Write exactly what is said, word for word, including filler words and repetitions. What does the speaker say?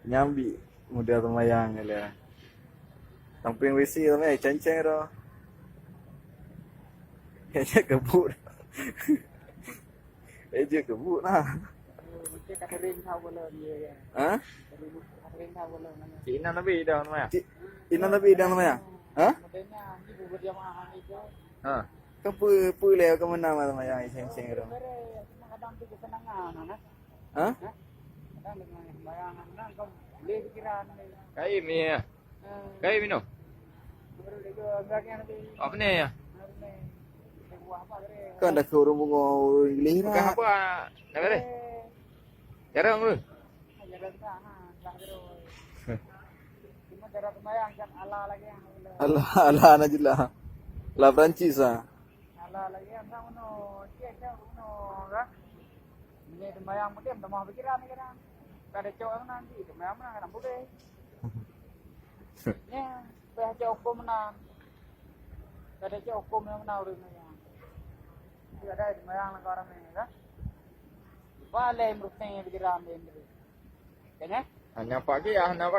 Nyambi muda seumayang lé. Sampéng W C tu meh, ceng-ceng tu. Kayaknya kebut. Eh, dia kebut lah. Ha? Cik Inan Nabi dah seumayang? Cik Inan Nabi dah seumayang? Ha? Ha. Kau pe, pe lé kau menang lah seumayang, ceng-ceng tu. Ha? Kaim ni ya. Kaim ni. Apa ni ya? Kan dah ke ureueng bungong ureueng English dah. Bukan apa nak kata? Jarang tu. Ala, ala Najila. La Francis ah. Ala lagi yang sama no, cek dah no kan. Ini sembahyang mungkin tambah pikiran ni kan. Kada cok yang nanti sembahyang mana kan boleh. Ya, payah cok hukum menang. Kada cok hukum yang menang urang yang. Tidak ada sembahyang lah orang ni kan. Balai meruteng pikiran dia ni. Kan ya? Hanya pagi ya, hanya